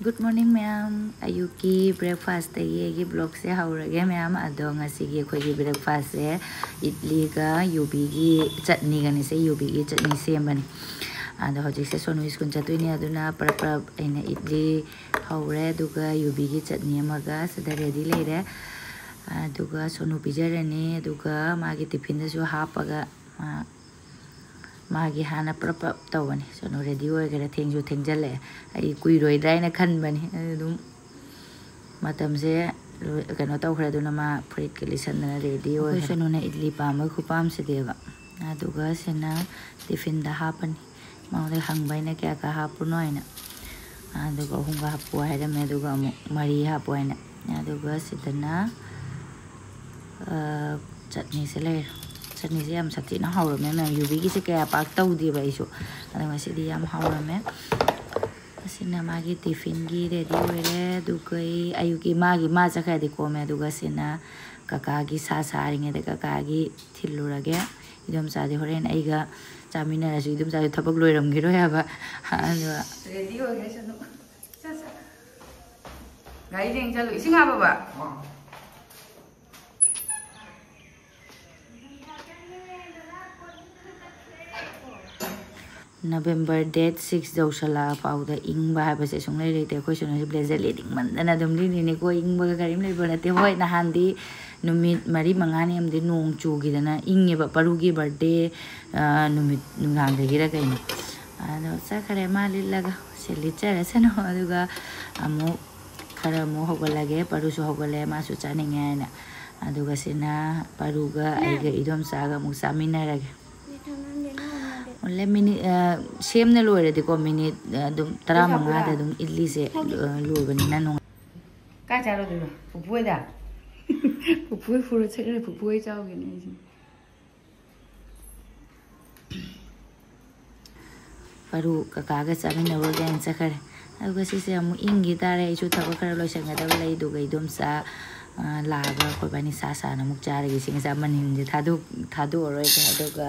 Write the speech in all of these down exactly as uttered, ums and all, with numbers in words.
Good morning ꯃꯌꯥꯝ꯫ ꯑꯌꯨꯛꯀꯤ breakfastꯇꯒꯤ ꯑꯩꯒꯤ vlogꯁꯦ ꯍꯧꯔꯒꯦ ꯃꯌꯥꯝ꯫ ꯑꯗꯣ ꯉꯁꯤꯒꯤ ꯑꯩꯈꯣꯏꯒꯤ breakfastꯁꯦ ꯏꯗꯂꯤꯒ ꯌꯨꯕꯤꯒꯤ ꯆꯠꯅꯤꯒꯅꯤꯁꯦ, ꯌꯨꯕꯤꯒꯤ ꯆꯠꯅꯤ ꯁꯦꯝꯕꯅꯤ꯫ ꯑꯗꯣ ꯍꯧꯖꯤꯛꯁꯦ ꯁꯣꯅꯨ school ꯆꯠꯇꯣꯏꯅꯦ, ꯑꯗꯨꯅ ꯄ꯭ꯔꯞ ꯄ꯭ꯔꯞ ꯑꯩꯅ ꯏꯗꯂꯤ ꯍꯧꯔꯦ, ꯑꯗꯨꯒ ꯌꯨꯕꯤꯒꯤ ꯆꯠꯅꯤ ꯑꯃꯒ ꯁꯤꯗ ready ꯂꯩꯔꯦ꯫ ꯑꯗꯨꯒ ꯁꯣꯅꯨ ꯄꯤꯖꯔꯅꯤ, ꯑꯗꯨꯒ ꯃꯥꯒꯤ tiffinꯗꯁꯨ ꯍꯥꯞꯄꯒ ꯃꯥ ꯃꯥꯒꯤ ꯍꯥꯟꯅ ꯄ꯭ꯔꯞ ꯄ꯭ꯔꯞ ꯇꯧꯕꯅꯤ꯫ ꯁꯣꯅꯨ ready ꯑꯣꯏꯈꯔꯦ, ꯊꯦꯡꯁꯨ ꯊꯦꯡꯖꯜꯂꯛꯑꯦ꯫ ꯑꯩ ꯀꯨꯏꯔꯣꯏꯗ꯭ꯔꯥ ꯍꯥꯏꯅ ꯈꯟꯕꯅꯤ, ꯑꯗꯨ ꯑꯗꯨꯝ ꯃꯇꯝꯁꯦ ꯂꯣꯏ-, ꯀꯩꯅꯣ ꯇꯧꯈ꯭ꯔꯦ꯫ ꯑꯗꯨꯅ ꯃꯥ ꯐꯨꯔꯤꯠꯀ ꯂꯤꯠꯁꯟꯗꯅ ready ꯑꯩꯈꯣꯏ ꯑꯣꯏꯈ꯭ꯔꯦ꯫ ꯁꯣꯅꯨꯅ ꯏꯗꯂꯤ ꯄꯥꯝꯕꯒꯤ ꯈꯨꯄꯥꯝꯁꯤꯗꯤꯕ꯫ ꯑꯗꯨꯒ ꯁꯤꯅ tiffinꯗ ꯍꯥꯞꯄꯅꯤ꯫ ꯃꯉꯣꯟꯗ ꯍꯪꯕ ꯑꯩꯅ ꯀꯌꯥ ꯀꯌꯥ ꯍꯥꯞꯄꯅꯣ ꯍꯥꯏꯅ꯫ ꯑꯗꯨꯒ ꯑꯍꯨꯝꯒ ꯍꯥꯞꯄꯨ ꯍꯥꯏꯔꯝꯃꯦ, ꯑꯗꯨꯒ ꯑꯃꯨꯛ ꯃꯔꯤ ꯍꯥꯞꯄꯨ ꯍꯥꯏꯅ꯫ ꯑꯗꯨꯒ ꯁꯤꯗꯅ, ꯑ, ꯆꯠꯅꯤꯁꯦ ꯂꯩꯔꯦ꯫ ꯆꯠꯅꯤꯁꯦ ꯌꯥꯝ ꯁꯥꯊꯤꯅ ꯍꯥꯎꯔꯝꯃꯦ ꯃꯌꯥꯝ꯫ ꯌꯨꯕꯤꯒꯤꯁꯦ ꯀꯌꯥ ꯄꯥꯛ ꯇꯧꯗꯦꯕ ꯑꯩꯁꯨ, ꯑꯗꯣ ꯉꯁꯤꯗꯤ ꯌꯥꯝ ꯍꯥꯎꯔꯝꯃꯦ꯫ ꯑꯁꯤꯅ ꯃꯥꯒꯤ tiffinꯒꯤ ready ꯑꯣꯏꯔꯦ꯫ ꯑꯗꯨꯒ ꯑꯩ ꯑꯌꯨꯛꯀꯤ ꯃꯥꯒꯤ, ꯃꯥ ꯆꯠꯈ꯭ꯔꯗꯤ ꯀꯣꯝꯃꯦ꯫ ꯑꯗꯨꯒ ꯁꯤꯅ ꯀꯀꯥꯒꯤ ꯁꯥ ꯁꯥꯔꯤꯉꯩꯗ ꯀꯀꯥꯒꯤ ꯊꯤꯜꯂꯨꯔꯒꯦ꯫ ꯏꯗꯣꯝꯆꯥꯗꯤ ꯍꯣꯔꯦꯟ ꯑꯩꯒ ꯆꯥꯃꯤꯟꯅꯔꯁꯨ ꯏꯗꯣꯝꯆꯥꯁꯨ ꯊꯕꯛ ꯂꯣꯏꯔꯝꯈꯤꯔꯣꯏ ꯍꯥꯏꯕ꯫ ꯑꯗꯨꯒ ready ꯑꯣꯏꯈ꯭ꯔꯦ ꯁꯅꯨ꯫ ꯆꯠ, ꯆꯠ꯫ ꯒꯥꯔꯤ ꯌꯦꯡ ꯆꯠꯂꯨ꯫ ꯏꯁꯤꯡ ꯍꯥꯞꯄꯕ? November date six ꯌꯧꯁꯜꯂꯛꯑ ꯐꯥꯎꯗ ꯏꯪꯕ ꯍꯥꯏꯕꯁꯦ ꯁꯨꯡꯂꯩ ꯂꯩꯇꯦ꯫ ꯑꯩꯈꯣꯏ ꯁꯣꯅꯨꯁꯦ blazer ꯂꯤꯅꯤꯡꯃꯟꯗꯅ ꯑꯗꯨꯝ ꯂꯤꯔꯤꯅꯤꯀꯣ, ꯏꯪꯕꯒ ꯀꯔꯤꯝ ꯂꯩꯕ ꯅꯠꯇꯦ꯫ ꯍꯣꯏ, ꯅꯍꯥꯟꯗꯤ ꯅꯨꯃꯤꯠ ꯃꯔꯤ ꯃꯉꯥꯅꯤ ꯑꯃꯗꯤ ꯅꯣꯡ ꯆꯨꯈꯤꯗꯅ ꯏꯪꯉꯦꯕ, ꯄꯔꯨꯒꯤ birthday, ꯑ, ꯅꯨꯃꯤꯠ ꯅꯨꯡꯗꯥꯡꯗꯒꯤꯔ ꯀꯩꯅꯣ꯫ ꯑꯗꯣ ꯆꯠꯈ꯭ꯔꯦ ꯃꯥ ꯂꯤꯠꯂꯒ꯫ ꯁꯦ ꯂꯤꯠꯆꯔꯁꯅꯨ꯫ ꯑꯗꯨꯒ ꯑꯃꯨꯛ ꯈꯔ ꯑꯃꯨꯛ ꯍꯧꯒꯠꯂꯒꯦ, ꯄꯔꯨꯁꯨ ꯍꯧꯒꯠꯂꯦ, ꯃꯥꯁꯨ ꯆꯥꯅꯤꯡꯉꯦ ꯍꯥꯏꯅ꯫ ꯑꯗꯨꯒ ꯁꯤꯅ ꯄꯔꯨꯒ ꯑꯩꯒ ꯏꯗꯣꯝꯆꯥꯒ ꯑꯃꯨꯛ ꯆꯥꯃꯤꯟꯅꯔꯒꯦ꯫ ꯂꯦ-, ꯃꯤꯅꯤꯠ, ꯑ, ꯁꯦꯝꯅ ꯂꯣꯏꯔꯗꯤꯀꯣ, ꯃꯤꯅꯤꯠ, ꯑ, ꯑꯗꯨꯝ ꯇꯔꯥꯃꯉꯥꯗ ꯑꯗꯨꯝ ꯏꯗꯂꯤꯁꯦ, ꯑ, ꯂꯣꯏꯕꯅꯤꯅ ꯅꯨꯡꯉꯥꯏ꯫ ꯀꯥꯏ ꯆꯥꯔꯨꯗꯣꯏꯕ? ꯄꯨꯄꯨ ꯍꯣꯏꯗ? ꯄꯨꯄꯨ ꯍꯣꯏ ꯄꯨꯔ ꯆꯠꯈ꯭ꯔꯦ, ꯄꯨꯄꯨ ꯍꯣꯏ ꯆꯥꯎꯒꯦꯅꯦ ꯑꯩꯁꯦ꯫ ꯄꯔꯨ ꯀꯀꯥꯒ ꯆꯥꯃꯤꯟꯅꯔꯨꯔꯒꯦ ꯍꯥꯏꯅ ꯆꯠꯈ꯭ꯔꯦ꯫ ꯑꯗꯨꯒ ꯁꯤꯁꯦ ꯑꯃꯨꯛ ꯏꯪꯈꯤ ꯇꯥꯔꯦ꯫ ꯑꯩꯁꯨ ꯊꯕꯛ ꯈꯔ ꯂꯣꯏꯁꯤꯟꯒꯗꯕ ꯂꯩ꯫ ꯑꯗꯨꯒ ꯏꯗꯣꯝꯆꯥ, ꯑ, ꯂꯥꯛꯑꯒ ꯑꯩꯈꯣꯏ ꯏꯕꯥꯅꯤ ꯁꯥ ꯁꯥꯅ ꯑꯃꯨꯛ ꯆꯥꯔꯒꯦ꯫ ꯁꯤ ꯉꯁꯥꯏ ꯃꯅꯤꯟꯁꯦ ꯊꯥꯗꯣꯛ-, ꯊꯥꯗꯣꯛꯑꯔꯣꯏꯒꯦ꯫ ꯑꯗꯨꯒ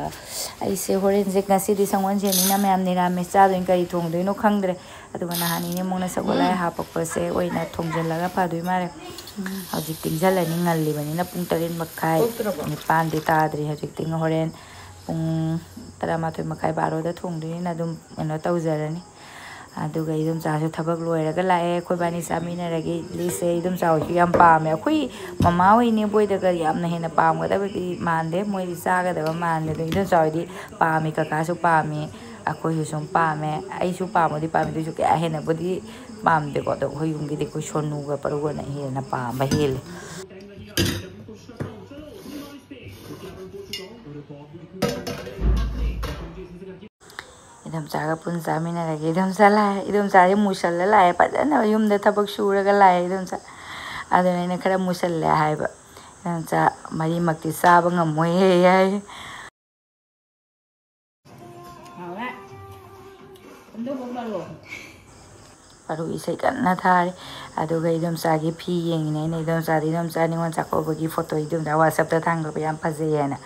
ꯑꯩꯁꯦ ꯍꯣꯔꯦꯟꯁꯦ, ꯉꯁꯤꯗꯤ ꯁꯪꯒꯣꯜꯁꯦꯟꯅꯤꯅ ꯃꯌꯥꯝ ꯅꯤꯔꯥꯃꯤꯁ ꯆꯥꯗꯣꯏꯅꯤ꯫ ꯀꯔꯤ ꯊꯣꯡꯗꯣꯏꯅꯣ ꯈꯪꯗ꯭ꯔꯦ꯫ ꯑꯗꯨꯒ ꯅꯍꯥꯟ ꯏꯅꯦ ꯃꯨꯡꯅ ꯁꯒꯣꯜ ꯍꯋꯥꯏ ꯍꯥꯞꯄꯛꯄꯁꯦ ꯑꯣꯏꯅ ꯊꯣꯡꯖꯤꯜꯂꯒ ꯐꯗꯣꯏ ꯃꯥꯜꯂꯦ꯫ ꯍꯧꯖꯤꯛ ꯇꯤꯡꯁꯤꯜꯂꯅꯤ, ꯉꯜꯂꯤꯕꯅꯤꯅ ꯄꯨꯡ ꯇꯔꯦꯠ ꯃꯈꯥꯏ, ꯅꯤꯄꯥꯟꯗꯤ ꯇꯥꯗ꯭ꯔꯤ꯫ ꯍꯧꯖꯤꯛ ꯇꯤꯡ ꯍꯣꯔꯦꯟ ꯄꯨꯡ ꯇꯔꯥꯃꯥꯊꯣꯏ ꯃꯈꯥꯏ, ꯕꯥꯔꯣꯗ ꯊꯣꯡꯗꯣꯏꯅꯤꯅ ꯑꯗꯨꯝ ꯀꯩꯅꯣ ꯇꯧꯖꯔꯅꯤ꯫ ꯑꯗꯨꯒ ꯏꯗꯣꯝꯆꯥꯁꯨ ꯊꯕꯛ ꯂꯣꯏꯔꯒ ꯂꯥꯛꯑꯦ꯫ ꯑꯩꯈꯣꯏꯕꯥꯅꯤ ꯆꯥꯃꯤꯟꯅꯔꯒꯦ꯫ ꯏꯂꯤꯁꯁꯦ ꯏꯗꯣꯝꯆꯥ ꯍꯣꯏꯁꯨ ꯌꯥꯝ ꯄꯥꯝꯃꯦ꯫ ꯑꯩꯈꯣꯏ ꯃꯃꯥ ꯍꯣꯏ, ꯏꯅꯦꯕꯣꯏꯗꯒ ꯌꯥꯝꯅ ꯍꯦꯟꯅ ꯄꯥꯝꯒꯗꯕꯗꯤ ꯃꯥꯟꯗꯦ, ꯃꯣꯏꯗꯤ ꯆꯥꯒꯗꯕ ꯃꯥꯟꯗꯦ꯫ ꯑꯗꯣ ꯏꯗꯣꯝꯆꯥ ꯍꯣꯏꯗꯤ ꯄꯥꯝꯃꯤ, ꯀꯀꯥꯁꯨ ꯄꯥꯝꯃꯤ, ꯑꯩꯈꯣꯏꯁꯨ ꯁꯨꯝ ꯄꯥꯝꯃꯦ꯫ ꯑꯩꯁꯨ ꯄꯥꯝꯕꯨꯗꯤ ꯄꯥꯝꯃꯤ, ꯑꯗꯨꯏꯁꯨ ꯀꯌꯥ ꯍꯦꯟꯅꯕꯨꯗꯤ ꯄꯥꯝꯗꯦꯀꯣ꯫ ꯑꯗꯣ ꯑꯩꯈꯣꯏ ꯌꯨꯝꯒꯤꯗꯤ ꯑꯩꯈꯣꯏ ꯁꯣꯅꯨꯒ ꯄꯔꯨꯒꯅ ꯍꯦꯟꯅ ꯄꯥꯝꯕ ꯍꯦꯜꯂꯤ꯫ ꯏꯗꯣꯝꯆꯥꯒ ꯄꯨꯟꯅ ꯆꯥꯃꯤꯟꯅꯔꯒꯦ꯫ ꯏꯗꯣꯝꯆꯥ ꯂꯥꯛꯑꯦ꯫ ꯏꯗꯣꯝꯆꯥꯁꯦ ꯃꯨꯁꯜꯂ ꯂꯥꯛꯑꯦ꯫ ꯐꯖꯅ ꯌꯨꯝꯗ ꯊꯕꯛ ꯁꯨꯔꯒ ꯂꯥꯛꯑꯦ ꯏꯗꯣꯝꯆꯥ꯫ ꯑꯗꯨꯅ ꯑꯩꯅ ꯈꯔ ꯃꯨꯁꯜꯂꯦ ꯍꯥꯏꯕ꯫ ꯏꯗꯣꯝꯆꯥ ꯃꯔꯤꯃꯛꯇꯤ ꯆꯥꯕ ꯉꯝꯃꯣꯏꯍꯦ ꯍꯥꯏ꯫ ꯍꯥꯎꯔꯦ꯫ ꯑꯗꯨꯕꯨ ꯃꯔꯣꯛ꯫ ꯄꯔꯨ ꯏꯁꯩ ꯀꯟꯅ ꯊꯥꯔꯤ꯫ ꯑꯗꯨꯒ ꯏꯗꯣꯝꯆꯥꯒꯤ ꯐꯤ ꯌꯦꯡꯉꯤꯅꯦ ꯑꯩꯅ꯫ ꯏꯗꯣꯝꯆꯥꯗꯤ ꯏꯗꯣꯝꯆꯥ ꯅꯤꯉꯣꯜ ꯆꯥꯛꯀꯧꯕꯒꯤ ꯐꯣꯇꯣ ꯏꯗꯣꯝꯆꯥ WhatsApp-ꯇ ꯊꯥꯡꯒꯠꯄ ꯌꯥꯝ ꯐꯖꯩ ꯍꯥꯏꯅ꯫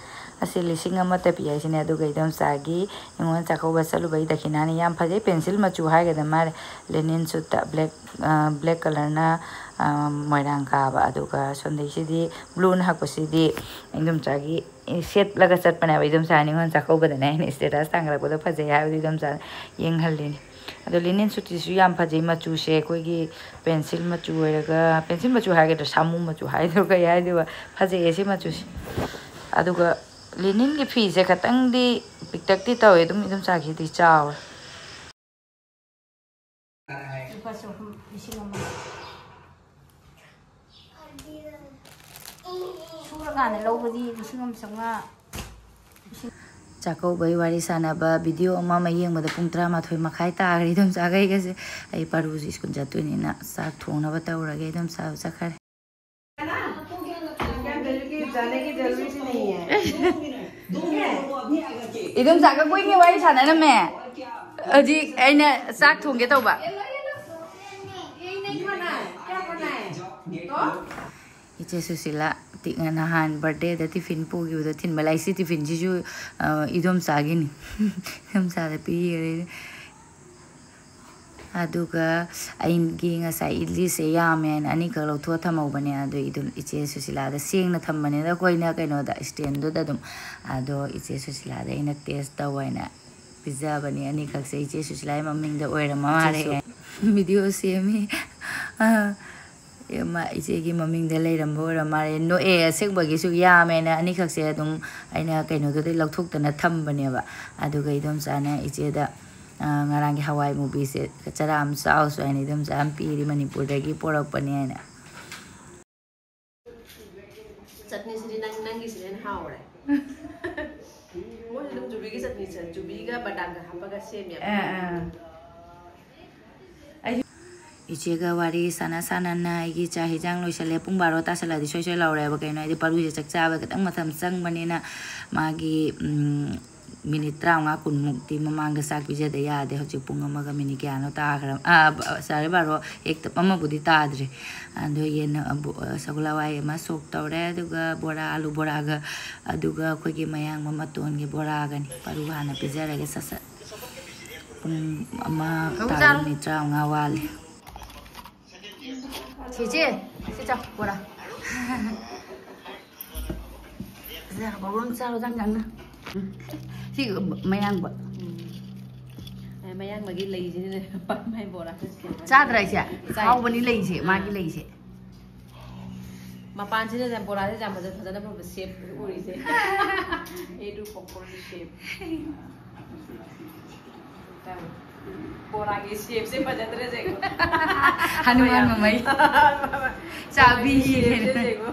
ꯑꯁꯤ ꯂꯤꯁꯤꯡ ꯑꯃꯠꯇ ꯄꯤ ꯍꯥꯏꯁꯤꯅꯦ꯫ ꯑꯗꯨꯒ ꯏꯗꯣꯝꯆꯥꯒꯤ ꯅꯤꯉꯣꯜ ꯆꯥꯛꯀꯧꯕ ꯆꯠꯂꯨꯕꯒꯤ ꯗꯈꯤꯅꯥꯅꯤ ꯌꯥꯝ ꯐꯖꯩ꯫ ꯄꯦꯟꯁꯤꯜ ꯃꯆꯨ ꯍꯥꯏꯒꯗ ꯃꯥꯜꯂꯦ꯫ ꯂꯦꯅꯤꯟ ꯁꯨꯠꯇ ꯕ꯭ꯂꯦꯛ, ꯑ, ꯕ꯭ꯂꯦꯛ ꯀꯂꯔꯅ, ꯑ, ꯃꯣꯏꯔꯥꯡ ꯀꯥꯕ꯫ ꯑꯗꯨꯒ ꯁꯣꯝꯗꯩꯁꯤꯗꯤ ꯕ꯭ꯂꯨꯅ ꯍꯛꯄꯁꯤꯗꯤ ꯏꯗꯣꯝꯆꯥꯒꯤ ꯁꯦꯠꯂꯒ ꯆꯠꯄꯅꯦꯕ꯫ ꯏꯗꯣꯝꯆꯥ ꯅꯤꯉꯣꯜ ꯆꯥꯛꯀꯧꯕꯗꯅꯦ ꯑꯩꯅ status ꯊꯥꯡꯒꯠꯂꯛꯄꯗꯣ ꯐꯖꯩ ꯍꯥꯏꯕꯗꯨ ꯏꯗꯣꯝꯆꯥ ꯌꯦꯡꯍꯜꯂꯤꯅꯤ꯫ ꯑꯗꯣ ꯂꯦꯅꯤꯟ ꯁꯨꯠꯁꯤꯁꯨ ꯌꯥꯝ ꯐꯖꯩ꯫ ꯃꯆꯨꯁꯦ ꯑꯩꯈꯣꯏꯒꯤ ꯄꯦꯟꯁꯤꯜ ꯃꯆꯨ ꯑꯣꯏꯔꯒ, ꯄꯦꯟꯁꯤꯜ ꯃꯆꯨ ꯍꯥꯏꯒꯗ꯭ꯔꯥ, ꯁꯥꯃꯨ ꯃꯆꯨ ꯍꯥꯏꯗꯣꯏꯔꯥ ꯀꯩ ꯍꯥꯏꯗꯣꯏꯕ, ꯐꯖꯩꯌꯦ ꯁꯤ ꯃꯆꯨꯁꯦ꯫ ꯑꯗꯨꯒ ꯂꯦꯅꯤꯟꯒꯤ ꯐꯤꯁꯦ ꯈꯇꯪꯗꯤ ꯄꯤꯛꯇꯛꯇꯤ ꯇꯧꯋꯦ, ꯑꯗꯨꯝ ꯏꯗꯣꯝꯆꯥꯒꯤꯗꯤ ꯆꯥꯎꯋꯦ꯫ ꯂꯨꯄꯥ ꯆꯍꯨꯝ, ꯂꯤꯁꯤꯡ ꯑꯃ꯫ ꯁꯨꯔꯀꯥꯟꯗ ꯂꯧꯕꯗꯤ ꯂꯤꯁꯤꯡ ꯑꯃ ꯆꯥꯝꯃꯉꯥ꯫ ꯆꯥꯛꯀꯧꯕꯩ ꯋꯥꯔꯤ ꯁꯥꯟꯅꯕ video ꯑꯃ ꯑꯃ ꯌꯦꯡꯕꯗ ꯄꯨꯡ ꯇꯔꯥꯃꯥꯊꯣꯏ ꯃꯈꯥꯏ ꯇꯥꯈ꯭ꯔꯦ꯫ ꯏꯗꯣꯝꯆꯥꯈꯩꯒꯁꯦ, ꯑꯩ ꯄꯥꯔꯨꯁꯨ ꯁ꯭ꯀꯨꯜ ꯆꯠꯇꯣꯏꯅꯤꯅ ꯆꯥꯛ ꯊꯣꯡꯅꯕ ꯇꯧꯔꯒꯦ꯫ ꯏꯗꯣꯝꯆꯥꯁꯨ ꯆꯠꯈ꯭ꯔꯦ꯫ क्या जरूरी, जाने की जरूरी भी नहीं है। ꯏꯗꯣꯝꯆꯥꯒ ꯀꯨꯏꯅ ꯋꯥꯔꯤ ꯁꯥꯟꯅꯔꯝꯃꯦ꯫ ꯍꯧꯖꯤꯛ ꯑꯩꯅ ꯆꯥꯛ ꯊꯣꯡꯒꯦ ꯇꯧꯕ꯫ ये नहीं खाना है, क्या खाना है? तो? ꯏꯆꯦ ꯁꯨꯁꯤꯂꯥ ꯇꯤ-, ꯅꯍꯥꯟ birthday-ꯗ tiffin ꯄꯨꯈꯤꯕꯗꯣ ꯊꯤꯟꯕ ꯂꯥꯛꯏ꯫ ꯁꯤ tiffin-ꯁꯤꯁꯨ, ꯑ, ꯏꯗꯣꯝꯆꯥꯒꯤꯅꯤ꯫ ꯏꯗꯣꯝꯆꯥꯗ ꯄꯤꯈ꯭ꯔꯦ꯫ ꯑꯗꯨꯒ ꯑꯩꯒꯤ ꯉꯁꯥꯏ ꯏꯗꯂꯤꯁꯦ ꯌꯥꯝꯃꯦꯅ ꯑꯅꯤꯈꯛ ꯂꯧꯊꯣꯛꯑ ꯊꯝꯍꯧꯕꯅꯦ꯫ ꯑꯗꯣ ꯑꯗꯨꯝ ꯏꯆꯦ ꯁꯨꯁꯤꯂꯥꯗ ꯁꯦꯡꯅ ꯊꯝꯕꯅꯤꯅ ꯑꯩꯈꯣꯏꯅ ꯀꯩꯅꯣꯗ ꯏꯁꯇꯦꯟꯗꯨꯗ ꯑꯗꯨꯝ꯫ ꯑꯗꯣ ꯏꯆꯦ ꯁꯨꯁꯤꯂꯥꯗ ꯑꯩꯅ ꯇꯦꯁ ꯇꯧ ꯍꯥꯏꯅ ꯄꯤꯖꯕꯅꯦ ꯑꯅꯤꯈꯛꯁꯦ꯫ ꯏꯆꯦ ꯁꯨꯁꯤꯂꯥꯒꯤ ꯃꯃꯤꯡꯗ ꯑꯣꯏꯔ ꯃꯥꯜꯂꯦ꯫ ꯚꯤꯗꯤꯑꯣ ꯁꯦꯝꯃꯤ꯫ ꯏꯆꯦꯒꯤ ꯃꯃꯤꯡꯗ ꯂꯩꯔꯝꯕ ꯑꯣꯏꯔ ꯃꯥꯜꯂꯦ꯫ ꯅꯣꯛꯑꯦ, ꯑꯁꯦꯡꯕꯒꯤꯁꯨ ꯌꯥꯝꯃꯦꯅ ꯑꯅꯤꯈꯛꯁꯦ ꯑꯗꯨꯝ ꯑꯩꯅ ꯀꯩꯅꯣꯗꯨꯗꯩ ꯂꯧꯊꯣꯛꯇꯅ ꯊꯝꯕꯅꯦꯕ꯫ ꯑꯗꯨꯒ ꯏꯗꯣꯝꯆꯥꯅ ꯏꯆꯦꯗ ꯉꯔꯥꯡꯒꯤ ꯍꯋꯥꯏ ꯃꯨꯕꯤꯁꯦ ꯆꯔꯥ ꯑꯃ ꯆꯥꯎꯁꯨ ꯍꯥꯏꯅ ꯏꯗꯣꯝꯆꯥ ꯑꯃ ꯄꯤꯔꯤ, ꯃꯅꯤꯄꯨꯔꯗꯒꯤ ꯄꯣꯔꯛꯄꯅꯦ ꯍꯥꯏꯅ꯫ ꯆꯠꯅꯤꯁꯤꯗꯤ ꯅꯪ, ꯅꯪꯒꯤꯁꯤꯅ ꯍꯦꯟꯅ ꯍꯥꯎꯔꯦ꯫ ꯃꯣꯏꯁꯨ ꯑꯗꯨꯝ ꯖꯨꯕꯤꯒꯤ ꯆꯠꯅꯤ, ꯖꯨꯕꯤꯒ ꯕꯗꯥꯝꯒ ꯍꯥꯞꯄꯒ ꯁꯦꯝꯃꯦꯕ꯫ ꯑꯥ, ꯑꯥ꯫ ꯏꯆꯦꯒ ꯋꯥꯔꯤ ꯁꯥꯟꯅ ꯁꯥꯟꯅꯅ ꯑꯩꯒꯤ ꯆꯥꯛ ꯍꯤꯟꯖꯥꯡ ꯂꯣꯏꯁꯜꯂꯦ꯫ ꯄꯨꯡ ꯕꯥꯔꯣ ꯇꯥꯁꯜꯂꯛꯑꯗꯤ ꯁꯣꯏ ꯁꯣꯏ ꯂꯥꯎꯔꯦꯕ꯫ ꯀꯩꯅꯣ ꯍꯥꯏꯗꯤ ꯄꯥꯔꯨꯁꯦ ꯆꯥꯛ ꯆꯥꯕ ꯈꯤꯇꯪ ꯃꯇꯝ ꯆꯪꯕꯅꯤꯅ ꯃꯥꯒꯤ, ꯎꯝ, ꯃꯤꯅꯤꯠ ꯇꯔꯥꯃꯉꯥ ꯀꯨꯟꯃꯨꯛꯇꯤ ꯃꯃꯥꯡꯗ ꯆꯥꯛ ꯄꯤꯖꯗ ꯌꯥꯗꯦ꯫ ꯍꯧꯖꯤꯛ ꯄꯨꯡ ꯑꯃꯒ ꯃꯤꯅꯤꯠ ꯀꯌꯥꯅꯣ ꯇꯥꯈ꯭ꯔ-, ꯑꯥ, ꯕ-, ꯁꯥꯔꯦ ꯕꯥꯔꯣ ꯍꯦꯛꯇ ꯑꯃꯕꯨꯗꯤ ꯇꯥꯗ꯭ꯔꯦ꯫ ꯑꯗꯣ ꯌꯦꯟ, ꯑ, ꯕꯣ-, ꯑ, ꯁꯒꯣꯜ ꯍꯋꯥꯏ ꯑꯃ ꯁꯣꯛ ꯇꯧꯔꯦ, ꯑꯗꯨꯒ ꯕꯣꯔꯥ, ꯑꯂꯨ ꯕꯣꯔꯥꯒ, ꯑꯗꯨꯒ ꯑꯩꯈꯣꯏꯒꯤ ꯃꯌꯥꯡꯕ ꯃꯇꯣꯟꯒꯤ ꯕꯣꯔꯥꯒꯅꯤ꯫ ꯄꯥꯔꯨ ꯍꯥꯟꯅ ꯄꯤꯖꯔꯒꯦ ꯁꯠ ꯁꯠ꯫ ꯄꯨꯡ ꯑꯃ ꯇꯥꯔꯦ, ꯃꯤꯅꯤꯠ ꯇꯔꯥꯃꯉꯥ ꯋꯥꯠꯂꯤ꯫ ꯆꯦꯆꯦ, ꯁꯤ ꯆꯥꯎ, ꯕꯣꯔꯥ꯫ ꯁꯤ ꯕꯣꯔꯥ ꯑꯃ ꯆꯥꯔꯣ, ꯆꯪ ꯆꯪꯅ꯫ ꯎꯝ꯫ ꯁꯤ ꯃꯌꯥꯡꯕ꯫ ꯎꯝ꯫ ꯑꯦ, ꯃꯌꯥꯡꯕꯒꯤ ꯂꯩꯁꯤꯅꯅꯦ, ꯃꯥꯏ ꯕꯣꯔꯥꯁꯦ ꯁꯦꯝꯃꯦ꯫ ꯆꯥꯗ꯭ꯔꯥ ꯑꯩꯁꯦ? ꯆꯥꯏ꯫ ꯍꯥꯎꯕꯅꯤ ꯂꯩꯁꯦ, ꯃꯥꯒꯤ ꯑꯥ꯫ ꯂꯩꯁꯦ꯫ ꯃꯄꯥꯟꯁꯤꯗ ꯐꯖꯅ ꯐꯖꯕ shape ꯎꯔꯤꯁꯦ꯫ ꯑꯩꯗꯨ popcorn shape꯫ ꯕꯣꯔꯥꯒꯤ shapeꯁꯦ ꯐꯖꯗ꯭ꯔꯦ ꯖꯦꯡꯉꯣ꯫ ꯍꯅꯨꯃꯥꯟ ꯃꯃꯩ꯫ ꯆꯥꯕꯤ꯫ ꯕꯣꯔꯥꯒꯤ shapeꯁꯦ ꯖꯦꯡꯉꯣ꯫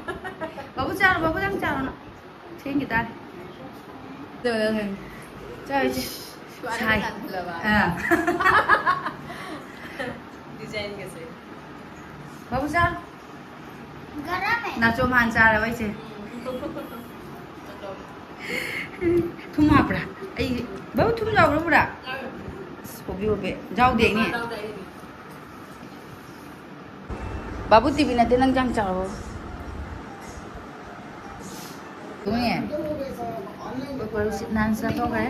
ꯕꯥꯕꯨ ꯆꯥꯔꯣ, ꯕꯥꯕꯨ ꯅꯪ ꯆꯥꯔꯣ ꯅꯪ꯫ ꯊꯦꯡꯈꯤ ꯇꯥꯔꯦ꯫ ꯆꯥꯔꯣ, ꯆꯥꯔꯣ꯫ ꯁꯥꯏ꯫ ꯑꯥ꯫ Designꯒꯁꯦ꯫ ꯕꯥꯕꯨ ꯆꯥꯔꯣ꯫ ꯒꯔꯝ ꯍꯦ꯫ ꯅꯥꯆꯣꯝ ꯍꯥꯟ ꯆꯥꯔꯕ ꯑꯩꯁꯦ? ꯎꯝ꯫ ꯊꯨꯝ ꯍꯥꯞꯄ꯭ꯔꯥ? ꯑꯩ, ꯕꯥꯕꯨ ꯊꯨꯝ ꯌꯥꯎꯕ꯭ꯔꯥ ꯄꯨꯔꯥ? ꯌꯥꯎꯋꯦ꯫ ꯑꯁ, ꯍꯣꯕꯦ ꯍꯣꯕꯦ꯫ ꯌꯥꯎꯗꯦ ꯑꯩꯅꯦ꯫ ꯌꯥꯎꯗꯦ ꯑꯩꯅꯦ꯫ ꯕꯥꯕꯨ ꯇꯤꯚꯤ ꯅꯠꯇꯦ, ꯅꯪ ꯆꯥꯡ ꯆꯥꯔꯕ? ꯊꯣꯡꯉꯦ? ꯅꯍꯥꯟ ꯆꯥꯊꯣꯛꯈ꯭ꯔꯦ꯫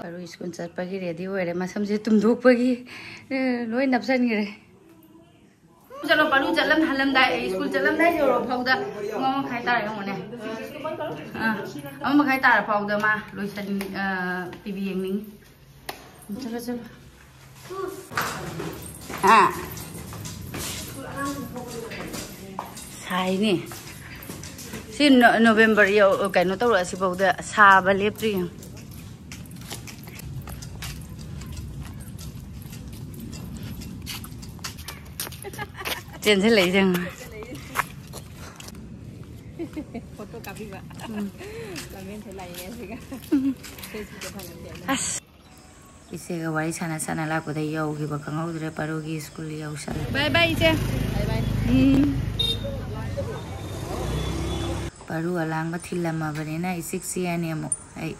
ꯄꯥꯔꯨ ꯁ꯭ꯀꯨꯜ ꯆꯠꯄꯒꯤ ꯔꯦꯗꯤ ꯑꯣꯏꯔꯦ꯫ ꯃꯁꯝꯁꯦ ꯇꯨꯝꯊꯣꯛꯄꯒꯤ, ꯑꯦ, ꯂꯣꯏ ꯅꯞꯁꯟꯈ꯭ꯔꯦ꯫ ꯆꯠꯂꯣ, ꯄꯥꯔꯨ ꯆꯠꯂꯝ-, ꯍꯜꯂꯝꯗꯥꯏ, ꯁ꯭ꯀꯨꯜ ꯆꯠꯂꯝꯗꯥꯏ ꯌꯧꯔꯣ ꯐꯥꯎꯗ ꯄꯨꯡ ꯑꯃ ꯃꯈꯥꯏ ꯇꯥꯔꯦ ꯌꯦꯡꯉꯣꯅꯦ꯫ ꯑꯥ, ꯑꯃ ꯃꯈꯥꯏ ꯇꯥꯔ ꯐꯥꯎꯗ ꯃꯥ ꯂꯣꯏꯁꯟ-, ꯑꯥ, ꯇꯤ ꯚꯤ ꯌꯦꯡꯅꯤꯡꯉꯤ꯫ ꯆꯠꯂꯣ, ꯆꯠꯂꯣ꯫ ꯑꯥ꯫ ꯁꯥꯏꯅꯦ꯫ ꯁꯤ ꯅꯣ-, ꯅꯣꯕꯦꯝꯕꯔ ꯌꯧ-, ꯀꯩꯅꯣ ꯇꯧꯔꯛꯑꯁꯤꯐꯥꯎꯗ ꯁꯥꯕ ꯂꯦꯞꯇ꯭ꯔꯤ ꯌꯦꯡꯉꯨ꯫ ꯆꯦꯟꯁꯤꯜꯂꯛꯏꯁꯦ ꯌꯦꯡꯉꯨ꯫ ꯐꯣꯇꯣ ꯀꯥꯞꯄꯤꯕ꯫ ꯎꯝ꯫ ꯂꯝꯕꯦꯟꯁꯦ ꯂꯥꯛꯏꯅꯦ ꯑꯁꯤꯒ꯫ ꯎꯝ꯫ ꯐꯦꯁꯕꯨꯛꯇ ꯊꯥꯒꯠꯀꯦ ꯍꯥꯏꯅ꯫ ꯑꯁ꯫ ꯏꯆꯦꯒ ꯋꯥꯔꯤ ꯁꯥꯟꯅ ꯁꯥꯟꯅ ꯂꯥꯛꯄꯗ ꯌꯧꯈꯤꯕ ꯈꯪꯍꯧꯗ꯭ꯔꯦ, ꯄꯥꯔꯨꯒꯤ ꯁ꯭ꯀꯨꯜ ꯌꯧꯁꯜꯂꯦ꯫ ꯕꯥꯏ ꯕꯥꯏ, ꯏꯆꯦ꯫ ꯕꯥꯏ ꯕꯥꯏ꯫ ꯎꯝ꯫ ꯄꯥꯔꯨ ꯑꯂꯥꯡꯕ ꯊꯤꯜꯂꯝꯃꯕꯅꯤꯅ ꯏꯆꯤꯛ ꯆꯤꯛꯑꯅꯤ ꯑꯃꯨꯛ ꯑꯩ꯫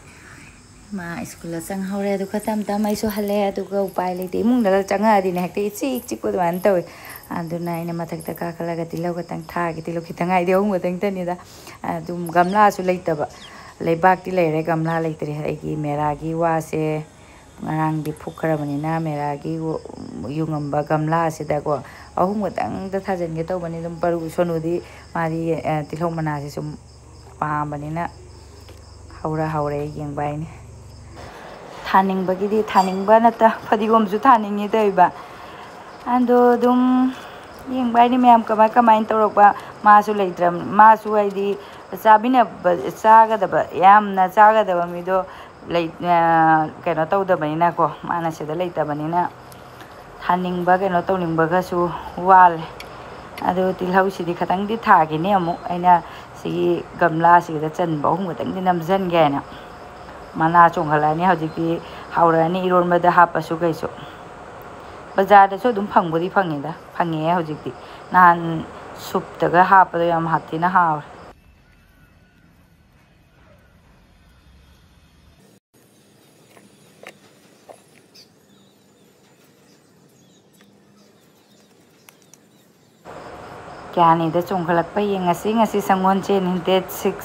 ꯃꯥ ꯁ꯭ꯀꯨꯜꯗ ꯆꯪꯍꯧꯔꯦ, ꯑꯗꯨꯒ ꯇꯞ ꯇꯞꯅ ꯑꯩꯁꯨ ꯍꯜꯂꯛꯑꯦ꯫ ꯑꯗꯨꯒ ꯎꯄꯥꯏ ꯂꯩꯇꯦ, ꯏꯃꯨꯡꯗꯒ ꯆꯪꯉꯛꯑꯗꯤꯅꯦ ꯍꯦꯛꯇ ꯏꯆꯤꯛ ꯆꯤꯛꯄ ꯑꯗꯨꯃꯥꯏꯅ ꯇꯧꯋꯦ꯫ ꯑꯗꯨꯅ ꯑꯩꯅ ꯃꯊꯛꯇ ꯀꯥꯈꯠꯂꯒ ꯇꯤꯜꯍꯧ ꯈꯛꯇꯪ ꯊꯥꯒꯦ, ꯇꯤꯜꯍꯧ ꯈꯤꯇꯪ ꯍꯥꯏꯗꯤ ꯑꯍꯨꯝ ꯈꯛꯇꯪꯇꯅꯤꯗ꯫ ꯑꯗꯨꯝ ꯒꯝꯂꯥꯁꯨ ꯂꯩꯇꯕ, ꯂꯩꯕꯥꯛꯇꯤ ꯂꯩꯔꯦ, ꯒꯝꯂꯥ ꯂꯩꯇ꯭ꯔꯦ꯫ ꯑꯩꯒꯤ ꯃꯦꯔꯥꯒꯤ ꯋꯥꯁꯦ ꯉꯔꯥꯡꯗꯤ ꯐꯨꯛꯈ꯭ꯔꯕꯅꯤꯅ ꯃꯦꯔꯥꯒꯤ ꯌꯨꯡꯉꯝꯕ ꯒꯝꯂꯥ ꯑꯁꯤꯗꯀꯣ ꯑꯍꯨꯝ ꯈꯛꯇꯪꯗ ꯊꯥꯖꯤꯟꯒꯦ ꯇꯧꯕꯅꯤ꯫ ꯑꯗꯨꯝ ꯄꯔꯨ ꯁꯣꯅꯨꯗꯤ ꯃꯥꯗꯤ, ꯑ, ꯇꯤꯜꯍꯧ ꯃꯅꯥꯁꯦ ꯁꯨꯝ ꯄꯥꯝꯕꯅꯤꯅ ꯍꯧꯔ ꯍꯧꯔꯦ ꯌꯦꯡꯕ ꯍꯥꯏꯅꯤ꯫ ꯊꯥꯅꯤꯡꯕꯒꯤꯗꯤ ꯊꯥꯅꯤꯡꯕ ꯅꯠꯇ ꯐꯗꯤꯒꯣꯝꯁꯨ ꯊꯥꯅꯤꯡꯉꯤ ꯇꯧꯏꯕ꯫ ꯑꯗꯣ ꯑꯗꯨꯝ ꯌꯦꯡꯕ ꯍꯥꯏꯅꯤ ꯃꯌꯥꯝ ꯀꯃꯥꯏ ꯀꯃꯥꯏꯅ ꯇꯧꯔꯛꯄ꯫ ꯃꯥꯁꯨ ꯂꯩꯇ꯭ꯔ-, ꯃꯥꯁꯨ ꯍꯥꯏꯗꯤ ꯆꯥꯕꯤꯅꯕ, ꯆꯥꯒꯗꯕ, ꯌꯥꯝꯅ ꯆꯥꯒꯗꯕ ꯃꯤꯗꯣ ꯂꯩ-, ꯑ, ꯀꯩꯅꯣ ꯇꯧꯗꯕꯅꯤꯅꯀꯣ, ꯃꯥꯅ ꯁꯤꯗ ꯂꯩꯇꯕꯅꯤꯅ ꯊꯥꯅꯤꯡꯕ ꯀꯩꯅꯣ ꯇꯧꯅꯤꯡꯕꯒꯁꯨ ꯋꯥꯠꯂꯦ꯫ ꯑꯗꯨ ꯇꯤꯜꯍꯧꯁꯤꯗꯤ ꯈꯇꯪꯗꯤ ꯊꯥꯈꯤꯅꯤ ꯑꯃꯨꯛ꯫ ꯑꯩꯅ ꯁꯤꯒꯤ ꯒꯝꯂꯥꯁꯤꯗ ꯆꯟꯕ ꯑꯍꯨꯝ ꯈꯛꯇꯪꯗꯤ ꯅꯝꯁꯤꯟꯒꯦ ꯍꯥꯏꯅ꯫ ꯃꯅꯥ ꯆꯣꯡꯈꯠꯂꯛꯑꯅꯤ ꯍꯧꯖꯤꯛꯇꯤ, ꯍꯧꯔꯛꯑꯅꯤ ꯏꯔꯣꯟꯕꯗ ꯍꯥꯞꯄꯁꯨ ꯀꯩꯁꯨ꯫ ꯕꯖꯥꯔꯗꯁꯨ ꯑꯗꯨꯝ ꯐꯪꯕꯨꯗꯤ ꯐꯪꯉꯤꯗ, ꯐꯪꯉꯦ ꯍꯧꯖꯤꯛꯇꯤ꯫ ꯅꯍꯥꯟ ꯁꯨꯞꯇꯒ ꯍꯥꯞꯄꯗꯣ ꯌꯥꯝ ꯍꯥꯞꯊꯤꯅ ꯍꯥꯎꯔꯦ꯫ ꯀꯌꯥꯅꯤꯗ ꯆꯣꯡꯈꯠꯂꯛꯄ ꯌꯦꯡꯉꯁꯤ꯫ ꯉꯁꯤ ꯁꯪꯒꯣꯜꯁꯦꯟ, date six꯫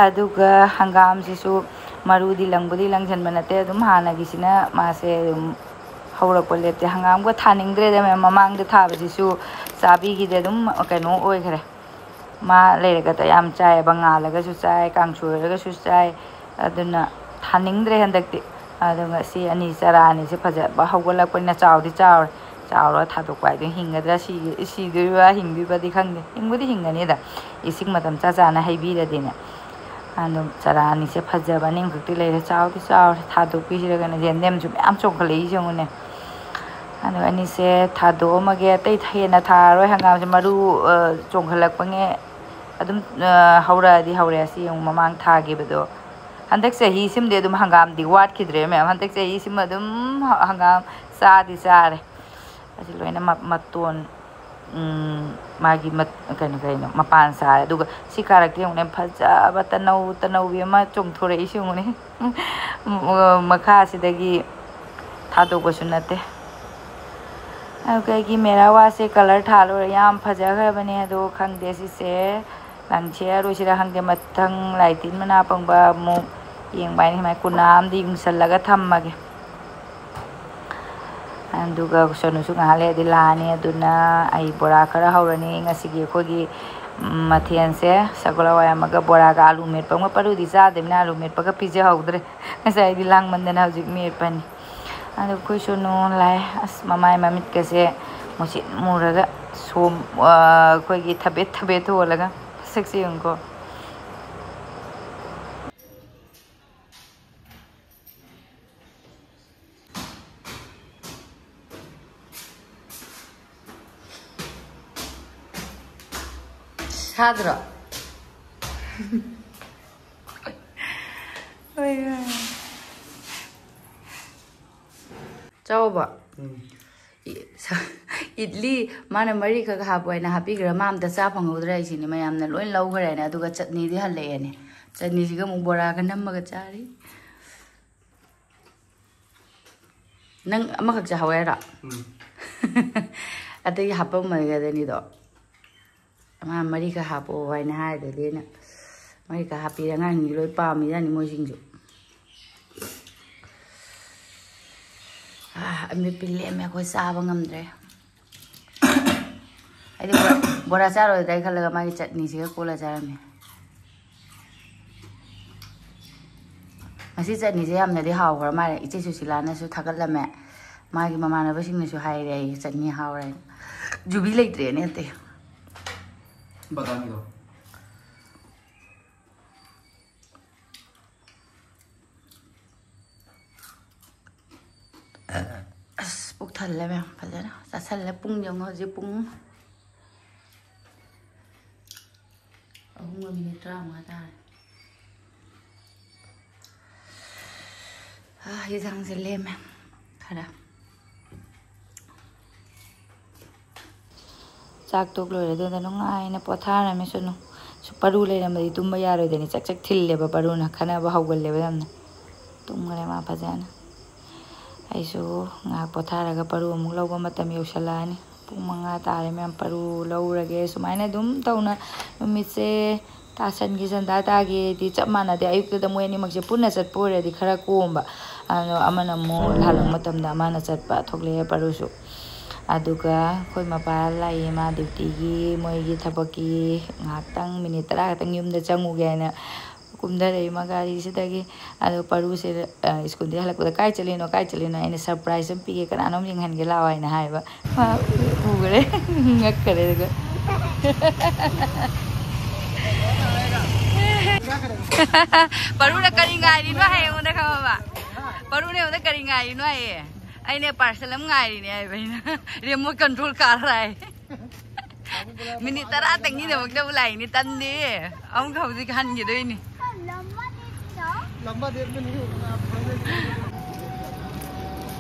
ꯑꯗꯨꯒ ꯍꯪꯒꯥꯝꯁꯤꯁꯨ ꯃꯔꯨꯗꯤ ꯂꯪꯕꯨꯗꯤ ꯂꯪꯁꯟꯕ ꯅꯠꯇꯦ, ꯑꯗꯨꯝ ꯍꯥꯟꯅꯒꯤꯁꯤꯅ ꯃꯥꯁꯦ ꯑꯗꯨꯝ ꯍꯧꯔꯛꯄ ꯂꯦꯞꯇꯦ꯫ ꯍꯪꯒꯥꯝꯒ ꯊꯥꯅꯤꯡꯗ꯭ꯔꯦꯗ ꯃꯌꯥꯝ, ꯃꯃꯥꯡꯗ ꯊꯥꯕꯁꯤꯁꯨ ꯆꯥꯕꯤꯈꯤꯗꯦ, ꯑꯗꯨꯝ ꯀꯩꯅꯣ ꯑꯣꯏꯈ꯭ꯔꯦ꯫ ꯃꯥ ꯂꯩꯔꯒꯗ ꯌꯥꯝ ꯆꯥꯏꯌꯦꯕ, ꯉꯥꯜꯂꯒꯁꯨ ꯆꯥꯏ, ꯀꯥꯡꯁꯣꯏ ꯑꯣꯏꯔꯒꯁꯨ ꯆꯥꯏ꯫ ꯑꯗꯨꯅ ꯊꯥꯅꯤꯡꯗ꯭ꯔꯦ ꯍꯟꯗꯛꯇꯤ꯫ ꯑꯗꯨꯒ ꯁꯤ ꯑꯅꯤ, ꯆꯔꯥ ꯑꯅꯤꯁꯦ ꯐꯖꯕ ꯍꯧꯒꯠꯂꯛꯄꯅꯤꯅ ꯆꯥꯎꯗꯤ ꯆꯥꯎꯔꯦ꯫ ꯆꯥꯎꯔꯒ ꯊꯥꯗꯣꯛꯄ ꯍꯥꯏꯗꯨꯅ ꯍꯤꯡꯒꯗ꯭ꯔꯥ ꯁꯤꯒꯤ-, ꯁꯤꯗꯣꯏꯔꯥ ꯍꯤꯡꯗꯣꯏꯕꯗꯤ ꯈꯪꯗꯦ꯫ ꯍꯤꯡꯕꯨꯗꯤ ꯍꯤꯡꯒꯅꯤꯗ, ꯏꯁꯤꯡ ꯃꯇꯝ ꯆꯥ ꯆꯥꯅ ꯍꯩꯕꯤꯔꯗꯤꯅꯦ꯫ ꯑꯗꯨꯝ ꯆꯔꯥ ꯑꯅꯤꯁꯦ ꯐꯖꯕ ꯑꯅꯤ ꯑꯃꯈꯛꯇꯤ ꯂꯩꯔꯦ, ꯆꯥꯎꯗꯤ ꯆꯥꯎꯔꯦ꯫ ꯊꯥꯗꯣꯛꯄꯤꯁꯤꯔꯒꯅ ꯌꯦꯟꯗꯦꯝꯁꯨ ꯃꯌꯥꯝ ꯆꯣꯡꯈꯠꯂꯛꯏꯁꯦ ꯌꯦꯡꯉꯨꯅꯦ꯫ ꯑꯗꯨꯒ ꯑꯅꯤꯁꯦ ꯊꯥꯗꯣꯛꯑꯝꯃꯒꯦ꯫ ꯑꯇꯩ ꯍꯦꯟꯅ ꯊꯥꯔꯔꯣꯏ꯫ ꯍꯪꯒꯥꯝꯁꯦ ꯃꯔꯨ, ꯑ, ꯆꯣꯡꯈꯠꯂꯛꯄꯉꯦ ꯑꯗꯨꯝ, ꯑ, ꯍꯧꯔꯛꯑꯗꯤ ꯍꯧꯔꯦ꯫ ꯑꯁꯤ ꯌꯦꯡꯉꯨ, ꯃꯃꯥꯡ ꯊꯥꯈꯤꯕꯗꯣ꯫ ꯍꯟꯗꯛ ꯆꯍꯤꯁꯤꯃꯗꯤ ꯑꯗꯨꯝ ꯍꯪꯒꯥꯝꯗꯤ ꯋꯥꯠꯈꯤꯗ꯭ꯔꯦ ꯃꯌꯥꯝ꯫ ꯍꯟꯗꯛ ꯆꯍꯤꯁꯤꯃ ꯑꯗꯨꯝ ꯍ-, ꯍꯪꯒꯥꯝ ꯆꯥꯗꯤ ꯆꯥꯔꯦ꯫ ꯑꯁꯤ ꯂꯣꯏꯅ ꯃ-, ꯃꯇꯣꯟ, ꯎꯝ, ꯃꯥꯒꯤ ꯃꯠ-, ꯀꯩꯅꯣ, ꯀꯩꯅꯣ, ꯃꯄꯥꯟ ꯁꯥꯔꯦ꯫ ꯑꯗꯨꯒ ꯁꯤ ꯀꯥꯔꯛꯇ ꯌꯦꯡꯉꯨꯅꯦ, ꯐꯖꯕ ꯇꯅꯧ, ꯇꯅꯧꯕꯤ ꯑꯃ ꯆꯣꯡꯊꯣꯔꯛꯏꯁꯤ ꯌꯦꯡꯉꯨꯅꯦ꯫ ꯃꯈꯥꯁꯤꯗꯒꯤ ꯊꯥꯗꯣꯛꯄꯁꯨ ꯅꯠꯇꯦ꯫ ꯑꯗꯨꯒ ꯑꯩꯒꯤ ꯃꯦꯔꯥ ꯋꯥꯁꯁꯦ colour ꯊꯥ ꯂꯣꯏꯔꯦ꯫ ꯌꯥꯝ ꯐꯖꯈ꯭ꯔꯕꯅꯦ꯫ ꯑꯗꯣ ꯈꯪꯗꯦ, ꯁꯤꯁꯦ ꯂꯪꯁꯤꯔ ꯂꯣꯏꯁꯤꯔ ꯈꯪꯗꯦ꯫ ꯃꯊꯪ ꯂꯥꯏꯇꯤꯟ ꯃꯅꯥ ꯄꯪꯕ ꯑꯃꯨꯛ ꯌꯦꯡꯕ ꯍꯥꯏꯅ ꯁꯨꯃꯥꯏꯅ ꯀꯨꯅꯥ ꯑꯃꯗ ꯌꯨꯡꯁꯜꯂꯒ ꯊꯝꯃꯒꯦ꯫ ꯑꯗꯨꯒ ꯁꯣꯅꯨꯁꯨ ꯉꯥꯏꯍꯥꯛ ꯂꯩꯔꯗꯤ ꯂꯥꯛꯑꯅꯤ꯫ ꯑꯗꯨꯅ ꯑꯩ ꯕꯣꯔꯥ ꯈꯔ ꯍꯧꯔꯅꯤ꯫ ꯉꯁꯤꯒꯤ ꯑꯩꯈꯣꯏꯒꯤ, ꯎꯝ, ꯃꯊꯦꯜꯁꯦ ꯁꯒꯣꯜ ꯍꯋꯥꯏ ꯑꯃꯒ ꯕꯣꯔꯥꯒ꯫ ꯑꯂꯨ ꯃꯦꯠꯄ ꯑꯃꯒ꯫ ꯄꯔꯨꯗꯤ ꯆꯥꯗꯕꯅꯤꯅ ꯑꯂꯨ ꯃꯦꯠꯄꯒ ꯄꯤꯖꯍꯧꯗ꯭ꯔꯦ꯫ ꯉꯁꯥꯏꯗꯤ ꯂꯥꯡꯃꯟꯗꯅ ꯍꯧꯖꯤꯛ ꯃꯦꯠꯄꯅꯤ꯫ ꯑꯗꯣ ꯑꯩꯈꯣꯏ ꯁꯣꯅꯨ ꯂꯥꯛꯑꯦ꯫ ꯑꯁ, ꯃꯃꯥꯏ ꯃꯃꯤꯠꯀꯁꯦ ꯃꯨꯁꯤꯟ ꯃꯨꯔꯒ ꯁꯣꯝ-, ꯑ, ꯑꯩꯈꯣꯏꯒꯤ ꯊꯕꯦꯠ ꯊꯕꯦꯠ ꯊꯣꯜꯂꯒ꯫ ꯃꯁꯛꯁꯦ ꯌꯦꯡꯉꯨꯀꯣ꯫ ꯁꯥꯗ꯭ꯔꯣ? ꯍꯣꯏ, ꯍꯣꯏ꯫ ꯆꯥꯎꯕ꯫ ꯎꯝ꯫ ꯏ-, ꯁ-, ꯏꯗꯂꯤ ꯃꯥꯅ ꯃꯔꯤꯈꯛ ꯍꯥꯞꯄꯣ ꯍꯥꯏꯅ ꯍꯥꯞꯄꯤꯈ꯭ꯔ, ꯃꯥ ꯑꯝꯇ ꯆꯥ ꯐꯪꯍꯧꯗ꯭ꯔꯦ ꯍꯥꯏꯁꯤꯅꯦ, ꯃꯌꯥꯝꯅ ꯂꯣꯏ ꯂꯧꯈ꯭ꯔꯦꯅꯦ꯫ ꯑꯗꯨꯒ ꯆꯠꯅꯤꯗꯤ ꯍꯜꯂꯛꯑꯦꯅꯦ꯫ ꯆꯠꯅꯤꯁꯤꯒ ꯑꯃꯨꯛ ꯕꯣꯔꯥꯒ ꯅꯝꯃꯒ ꯆꯥꯔꯤ꯫ ꯅꯪ ꯑꯃꯈꯛ ꯆꯥꯍꯧ ꯍꯥꯏꯔꯣ? ꯎꯝ꯫ ꯑꯇꯩ ꯍꯥꯞꯄꯝꯃꯣꯏꯒꯗꯅꯤꯗꯣ꯫ ꯃꯥ ꯃꯔꯤꯈꯛ ꯍꯥꯞꯄꯛꯑꯣ ꯍꯥꯏꯅ ꯍꯥꯏꯗꯨꯗꯤ ꯑꯩꯅ ꯃꯔꯤꯈꯛ ꯍꯥꯞꯄꯤꯔꯦ꯫ ꯑꯉꯥꯡꯁꯤꯡꯁꯨ ꯂꯣꯏ ꯄꯥꯝꯃꯤꯖꯥꯠꯅꯤ ꯃꯣꯏꯁꯤꯡꯁꯨ꯫ ꯑꯃꯤꯠꯄꯤ ꯂꯦꯝꯃꯦ, ꯑꯩꯈꯣꯏ ꯆꯥꯕ ꯉꯝꯗ꯭ꯔꯦ꯫ ꯑꯩꯗꯤ ꯕꯣꯔꯥ, ꯕꯣꯔꯥ ꯆꯥꯔꯣꯏꯗ꯭ꯔꯥ ꯈꯜꯂꯒ ꯃꯥꯒꯤ ꯆꯠꯅꯤꯁꯤꯒ ꯀꯣꯜꯂ ꯆꯥꯔꯝꯃꯦ꯫ ꯉꯁꯤ ꯆꯠꯅꯤꯁꯦ ꯌꯥꯝꯅꯗꯤ ꯍꯥꯎꯈ꯭ꯔ ꯃꯥꯜꯂꯦ꯫ ꯏꯆꯦ ꯁꯨꯁꯤꯂꯥꯅꯁꯨ ꯊꯥꯒꯠꯂꯝꯃꯦ, ꯃꯥꯒꯤ ꯃꯃꯥꯟꯅꯕꯁꯤꯡꯅꯁꯨ ꯍꯥꯏꯔꯦ ꯑꯩ ꯆꯠꯅꯤ ꯍꯥꯎꯔꯦ꯫ ꯖꯨꯕꯤ ꯂꯩꯇ꯭ꯔꯦꯅꯦ ꯑꯇꯩ꯫ ꯕꯗꯥꯝꯒꯤꯗꯣ꯫ ꯑꯁ, ꯄꯨꯛ ꯊꯜꯂꯦ ꯃꯌꯥꯝ, ꯐꯖꯅ ꯆꯥꯁꯜꯂꯦ꯫ ꯄꯨꯡ ꯌꯦꯡꯉꯣ ꯍꯧꯖꯤꯛ, ꯄꯨꯡ ꯑꯍꯨꯝꯒ ꯃꯤꯅꯤꯠ ꯇꯔꯥꯃꯉꯥ ꯇꯥꯔꯦ꯫ ꯑꯥ, ꯌꯦꯟꯁꯥꯡꯁꯦ ꯂꯦꯝꯃꯦ ꯈꯔ꯫ ꯆꯥꯛ ꯇꯣꯛ ꯂꯣꯏꯔꯦ, ꯑꯗꯨꯅ ꯅꯨꯡꯉꯥꯏꯅ ꯄꯣꯊꯥꯔꯝꯃꯤ ꯁꯨꯅꯨ꯫ ꯁꯨ-, ꯄꯔꯨ ꯂꯩꯔꯝꯃꯗꯤ ꯇꯨꯝꯕ ꯌꯥꯔꯣꯏꯗꯣꯏꯅꯤ꯫ ꯆꯛ ꯆꯛ ꯊꯤꯜꯂꯦꯕ ꯄꯔꯨꯅ, ꯈꯠꯅꯕ ꯍꯧꯒꯜꯂꯦꯕ ꯌꯥꯝꯅ꯫ ꯇꯨꯝꯈ꯭ꯔꯦ ꯃꯥ ꯐꯖꯅ꯫ ꯑꯩꯁꯨ ꯉꯥꯏꯍꯥꯛ ꯄꯣꯊꯥꯔꯒ ꯄꯔꯨ ꯑꯃꯨꯛ ꯂꯧꯕ ꯃꯇꯝ ꯌꯧꯁꯜꯂꯛꯑꯅꯤ꯫ ꯄꯨꯡ ꯃꯉꯥ ꯇꯥꯔꯦ ꯃꯌꯥꯝ, ꯄꯔꯨ ꯂꯧꯔꯒꯦ꯫ ꯁꯨꯃꯥꯏꯅ ꯑꯗꯨꯝ ꯇꯧꯅ ꯅꯨꯃꯤꯠꯁꯦ ꯇꯥꯁꯟꯈꯤ, ꯁꯟꯗꯥ ꯇꯥꯒꯦꯗꯤ ꯆꯞ ꯃꯥꯟꯅꯗꯦ꯫ ꯑꯌꯨꯛꯇꯨꯗ ꯃꯣꯏ ꯑꯅꯤꯃꯛꯁꯦ ꯄꯨꯟꯅ ꯆꯠꯄ ꯑꯣꯏꯔꯗꯤ ꯈꯔ ꯀꯣꯝꯕ, ꯑꯗꯣ ꯑꯃꯅ ꯑꯃꯨꯛ ꯂꯥꯜꯂꯛꯄ ꯃꯇꯝꯗ ꯑꯃꯅ ꯆꯠꯄ ꯊꯣꯛꯂꯛꯑꯦ ꯄꯔꯨꯁꯨ꯫ ꯑꯗꯨꯒ ꯑꯩꯈꯣꯏ ꯃꯄꯥ ꯂꯥꯛꯏ, ꯃꯥ ꯗ꯭ꯌꯨꯇꯤꯒꯤ ꯃꯣꯏꯒꯤ ꯊꯕꯛꯀꯤ ꯉꯥꯏꯍꯥꯛꯇꯪ ꯃꯤꯅꯤꯠ ꯇꯔꯥ ꯈꯛꯇꯪ ꯌꯨꯝꯗ ꯆꯪꯉꯨꯒꯦ ꯍꯥꯏꯅ ꯀꯨꯝꯊꯔꯛꯏ ꯃꯥ ꯒꯥꯔꯤꯁꯤꯗꯒꯤ꯫ ꯑꯗꯣ ꯄꯔꯨꯁꯦ, ꯑ, ꯁ꯭ꯀꯨꯜꯗꯒꯤ ꯍꯜꯂꯛꯄꯗ, "ꯀꯥꯏ ꯆꯠꯂꯤꯅꯣ, ꯀꯥꯏ ꯆꯠꯂꯤꯅꯣ?" ꯑꯩꯅ ꯁꯔꯄ꯭ꯔꯥꯏꯖ ꯑꯃ ꯄꯤꯒꯦ, ꯀꯅꯥꯅꯣꯝ ꯌꯦꯡꯍꯟꯒꯦ ꯂꯥꯛꯑꯣ ꯍꯥꯏꯅ ꯍꯥꯏꯕ꯫ ꯃꯥ ꯎꯈ꯭ꯔꯦ, ꯉꯛꯈꯔꯦ꯫ ꯑꯗꯨꯒ ꯄꯔꯨꯅ ꯀꯔꯤ ꯉꯥꯏꯔꯤꯅꯣ ꯍꯥꯏ ꯑꯩꯉꯣꯟꯗ, ꯈꯪꯉꯕ? ꯄꯔꯨꯅ ꯑꯩꯉꯣꯟꯗ ꯀꯔꯤ ꯉꯥꯏꯔꯤꯅꯣ ꯍꯥꯏꯌꯦ꯫ ꯑꯩꯅ ꯄꯥꯔꯁꯦꯜ ꯑꯃ ꯉꯥꯏꯔꯤꯅꯦ ꯍꯥꯏꯕ ꯑꯩꯅ꯫ ꯔꯤꯃꯣꯠ ꯀꯟꯇ꯭ꯔꯣꯜ ꯀꯥꯔ ꯍꯥꯏ꯫ ꯃꯤꯅꯤꯠ ꯇꯔꯥꯇꯪꯒꯤꯗꯃꯛꯇꯕꯨ ꯂꯥꯛꯏꯅꯤ, ꯇꯟꯗꯦ꯫ ꯑꯃꯨꯛ ꯍꯧꯖꯤꯛ ꯍꯟꯈꯤꯗꯣꯏꯅꯤ꯫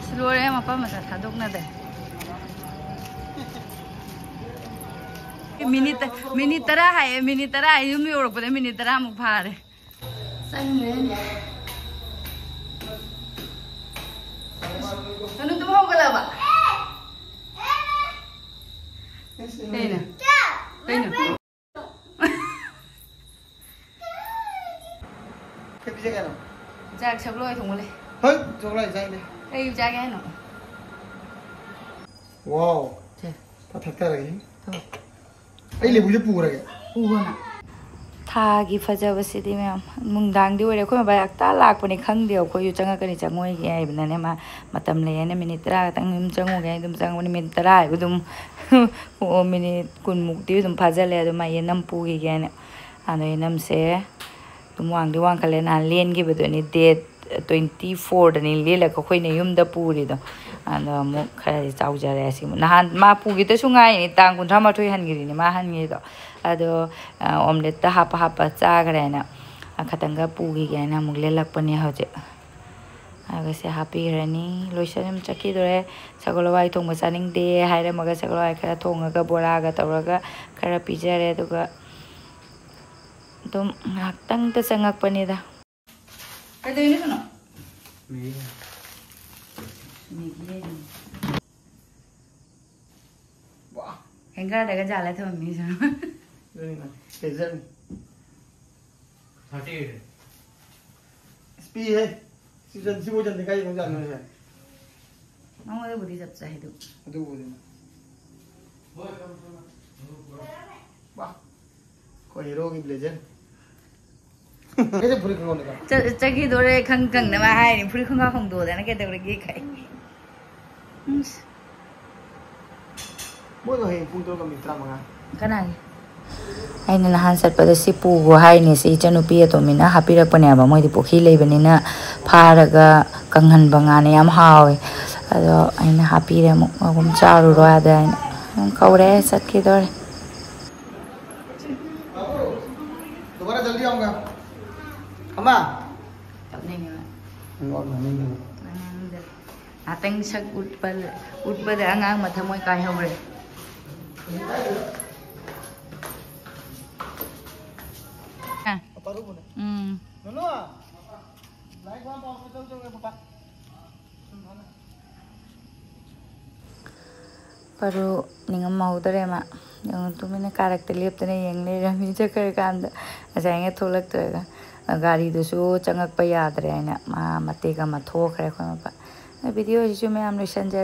ꯑꯁ, ꯂꯣꯏꯔꯦ, ꯃꯄꯥ ꯃꯆꯥ ꯊꯥꯗꯣꯛꯅꯗꯦ꯫ ꯃꯤꯅꯤꯠ, ꯃꯤꯅꯤꯠ ꯇꯔꯥ ꯍꯥꯏꯌꯦ, ꯃꯤꯅꯤꯠ ꯇꯔꯥ ꯍꯥꯏ, ꯌꯨꯝ ꯌꯧꯔꯛꯄꯗ ꯃꯤꯅꯤꯠ ꯇꯔꯥꯃꯨꯛ ꯐꯥꯔꯦ꯫ ꯆꯪꯈ꯭ꯔꯦꯅꯦ꯫ ꯅꯅꯨ ꯇꯨꯝ ꯍꯧꯒꯠꯂꯕ? ꯀꯩꯅꯣ? ꯀꯩꯅꯣ? ꯀꯩ ꯄꯤꯖꯒꯦ ꯍꯥꯏꯅꯣ? ꯆꯥꯛ ꯁꯒꯣꯜ ꯍꯋꯥꯏ ꯊꯣꯡꯕ ꯂꯩ꯫ ꯍꯣꯏ, ꯁꯒꯣꯜ ꯍꯋꯥꯏ ꯆꯥꯏꯅꯦ꯫ ꯀꯩ ꯆꯥꯒꯦ ꯍꯥꯏꯅꯣ? ꯋꯥꯎ꯫ ꯁꯦ꯫ ꯄꯥꯊꯛ ꯇꯥꯔꯒꯦ꯫ ꯊꯣꯛ꯫ ꯑꯩ ꯂꯦꯕꯨꯁꯦ ꯄꯨꯈ꯭ꯔꯒꯦ꯫ ꯄꯨꯈ꯭ꯔꯣꯅ꯫ ꯊꯥꯒꯤ ꯐꯖꯕꯁꯤꯗꯤ ꯃꯌꯥꯝ꯫ ꯅꯨꯡꯗꯥꯡꯗꯤ ꯑꯣꯏꯔꯦ꯫ ꯑꯩꯈꯣꯏ ꯃꯕꯥꯏ ꯍꯞꯇꯥ ꯂꯥꯛꯄꯅꯤ ꯈꯪꯗꯦ꯫ ꯑꯩꯈꯣꯏꯁꯨ ꯆꯪꯉꯛꯀꯅꯤ ꯆꯪꯉꯣꯏꯒꯦ ꯍꯥꯏꯕꯅꯅꯦ꯫ ꯃꯥ ꯃꯇꯝ ꯂꯩꯌꯦꯅ ꯃꯤꯅꯤꯠ ꯇꯔꯥ ꯈꯛꯇꯪ ꯑꯗꯨꯝ ꯆꯪꯉꯨꯒꯦ ꯍꯥꯏꯅ ꯑꯗꯨꯝ ꯆꯪꯕꯅꯤ꯫ ꯃꯤꯅꯤꯠ ꯇꯔꯥ ꯍꯥꯏꯕꯨ ꯑꯗꯨꯝ ꯑꯣ, ꯃꯤꯅꯤꯠ ꯀꯨꯟꯃꯨꯛꯇꯤ ꯑꯗꯨꯝ ꯐꯥꯖꯤꯜꯂꯦ꯫ ꯑꯗꯨ ꯃꯥ ꯌꯦꯅꯝ ꯄꯨꯈꯤꯒꯦ ꯍꯥꯏꯅ꯫ ꯑꯗꯣ ꯌꯦꯅꯝꯁꯦ ꯑꯗꯨꯝ ꯋꯥꯡꯗꯤ ꯋꯥꯡꯈꯠꯂꯦ꯫ ꯅꯍꯥꯟ ꯂꯦꯟꯈꯤꯕꯗꯨꯅꯤ, date twenty fourꯗꯅꯤ ꯂꯦꯜꯂꯒ ꯑꯩꯈꯣꯏꯅ ꯌꯨꯝꯗ ꯄꯨꯔꯤꯗꯣ꯫ ꯑꯗꯣ ꯑꯃꯨꯛ ꯈꯔꯗꯤ ꯆꯥꯎꯖꯔꯦ ꯑꯁꯤꯃꯨꯛ꯫ ꯅꯍꯥꯟ ꯃꯥ ꯄꯨꯈꯤꯗꯁꯨ ꯉꯥꯏꯔꯤꯅꯤ, ꯇꯥꯡ ꯀꯨꯟꯊ꯭ꯔꯥ ꯃꯥꯊꯣꯏ ꯍꯟꯈꯤꯔꯤꯅꯤ ꯃꯥ ꯍꯟꯈꯤꯗꯣ꯫ ꯑꯗꯣ, ꯑ, omeletꯇ ꯍꯥꯞꯄ ꯍꯥꯞꯄ ꯆꯥꯈ꯭ꯔꯦꯅ ꯈꯇꯪꯒ ꯄꯨꯈꯤꯒꯦꯅ ꯑꯃꯨꯛ ꯂꯦꯜꯂꯛꯄꯅꯦ ꯍꯧꯖꯤꯛ꯫ ꯑꯗꯨꯒ ꯁꯤ ꯍꯥꯞꯄꯤꯈ꯭ꯔꯅꯤ꯫ ꯂꯣꯏꯁꯟ ꯑꯗꯨꯝ ꯆꯠꯈꯤꯗꯣꯔꯦ꯫ ꯁꯒꯣꯜ ꯍꯋꯥꯏ ꯊꯣꯡꯕ ꯆꯥꯅꯤꯡꯗꯦ ꯍꯥꯏꯔꯝꯃꯒ ꯁꯒꯣꯜ ꯍꯋꯥꯏ ꯈꯔ ꯊꯣꯡꯉꯒ ꯕꯣꯔꯥꯒ ꯇꯧꯔꯒ ꯈꯔ ꯄꯤꯖꯔꯦ꯫ ꯑꯗꯨꯒ ꯑꯗꯨꯝ ꯉꯥꯏꯍꯥꯛꯇꯪꯗ ꯆꯪꯉꯛꯄꯅꯤꯗ꯫ ꯀꯩꯗꯧꯔꯤꯅꯣ ꯁꯣꯅꯣ? ꯃꯦꯒꯤ꯫ ꯃꯦꯒꯤ ꯂꯩꯔꯤꯅꯦ꯫ ꯋꯥ꯫ Hangerꯗꯒ ꯌꯥꯜꯂ ꯊꯝꯃꯝꯃꯤ ꯁꯣꯅꯣ꯫ ꯑꯗꯨꯅꯤꯅ, ꯐ꯭ꯔꯤꯖꯔꯅꯤ꯫ Thirty eight꯫ ꯑꯁ, ꯄꯤꯍꯦ꯫ ꯁꯤ ꯆꯟ-, ꯁꯤꯕꯨ ꯆꯟꯗꯦ, ꯀꯥꯏꯗꯩꯅꯣ ꯆꯟꯗꯣꯏꯁꯦ? ꯃꯉꯣꯟꯗꯕꯨꯗꯤ ꯆꯞ ꯆꯥꯏ ꯑꯗꯨ꯫ ꯑꯗꯨꯕꯨꯗꯤ꯫ ꯋꯥ꯫ ꯑꯩꯈꯣꯏ ꯍꯦꯔꯣꯒꯤ blazer꯫ ꯑꯩꯁꯦ ꯐꯨꯔꯤꯠ ꯈꯪꯒꯥꯎꯅꯦ ꯀꯥꯏ? ꯆ-, ꯆꯠꯈꯤꯗꯣꯔꯦ ꯈꯪ ꯈꯪꯗꯅ ꯃꯥ ꯍꯥꯏꯅꯤ, "ꯐꯨꯔꯤꯠ ꯈꯣꯡꯒ꯭ꯔꯥꯎ ꯍꯣꯡꯗꯣꯛꯑꯣꯗꯅ ꯀꯩꯗꯧꯔꯒꯦ?" ꯀꯥꯏ꯫ ꯎꯝ꯫ ꯃꯣꯏꯗꯣ ꯍꯌꯦꯡ ꯄꯨꯡ ꯇꯔꯨꯛꯀ ꯃꯤꯅꯤꯠ ꯇꯔꯥꯃꯉꯥ꯫ ꯀꯅꯥꯒꯤ? ꯑꯩꯅ ꯅꯍꯥꯟ ꯆꯠꯄꯗ ꯁꯤ ꯄꯨꯒꯣ ꯍꯥꯏꯅꯤ, ꯁꯤ ꯏꯆꯟꯅꯨꯄꯤ ꯑꯇꯣꯝꯕꯤꯅ ꯍꯥꯞꯄꯤꯔꯛꯄꯅꯦꯕ꯫ ꯃꯣꯏꯗꯤ ꯄꯨꯈ꯭ꯔꯤ ꯂꯩꯕꯅꯤꯅ ꯐꯥꯔꯒ ꯀꯪꯍꯟꯕ ꯉꯥꯅ ꯌꯥꯝ ꯍꯥꯎꯋꯦ꯫ ꯑꯗꯣ ꯑꯩꯅ ꯍꯥꯞꯄꯤꯔꯦ, ꯑꯃꯨꯛ ꯃꯒꯨꯝ ꯆꯥꯔꯨꯔꯣ ꯑꯗ ꯍꯥꯏꯅ ꯑꯗꯨꯝ ꯀꯧꯔꯦ, ꯆꯠꯈꯤꯗꯣꯔꯦ꯫ दोबारा जल्दी आऊंगा। अम्मा। ꯀꯞꯅꯤꯡꯉꯦ ꯃꯥ꯫ ꯉꯥꯛꯇꯪ ꯁꯛ ꯎꯠꯄ, ꯎꯠꯄꯗ ꯑꯉꯥꯡ ꯃꯊꯃꯣꯏ ꯀꯥꯏꯍꯧꯔꯦ꯫ ꯑ꯫ ꯎꯝ꯫ ꯄꯔꯨ ꯅꯤꯡꯉꯝꯍꯧꯗꯔꯦ ꯃꯥ꯫ ꯌꯦꯡꯉꯨ, ꯇꯨꯃꯤꯟꯅ ꯀꯥꯔꯛꯇ ꯂꯦꯞꯇꯅ ꯌꯦꯡ ꯂꯩꯔꯝꯃꯤ ꯆꯠꯈ꯭ꯔꯀꯥꯟꯗ꯫ ꯉꯁꯥꯏꯉꯩ ꯊꯣꯛꯂꯛꯇ꯭ꯔꯒ꯫ ꯒꯥꯔꯤꯗꯨꯁꯨ ꯆꯪꯉꯛꯄ ꯌꯥꯗ꯭ꯔꯦ ꯍꯥꯏꯅ ꯃꯥ ꯃꯇꯦꯛ ꯑꯃ ꯊꯣꯛꯈ꯭ꯔꯦ ꯑꯩꯈꯣꯏ ꯃꯄꯥ꯫ ꯚꯤꯗꯤꯑꯣꯁꯤꯁꯨ ꯃꯌꯥꯝ ꯂꯣꯏꯁꯟꯖꯔꯦ꯫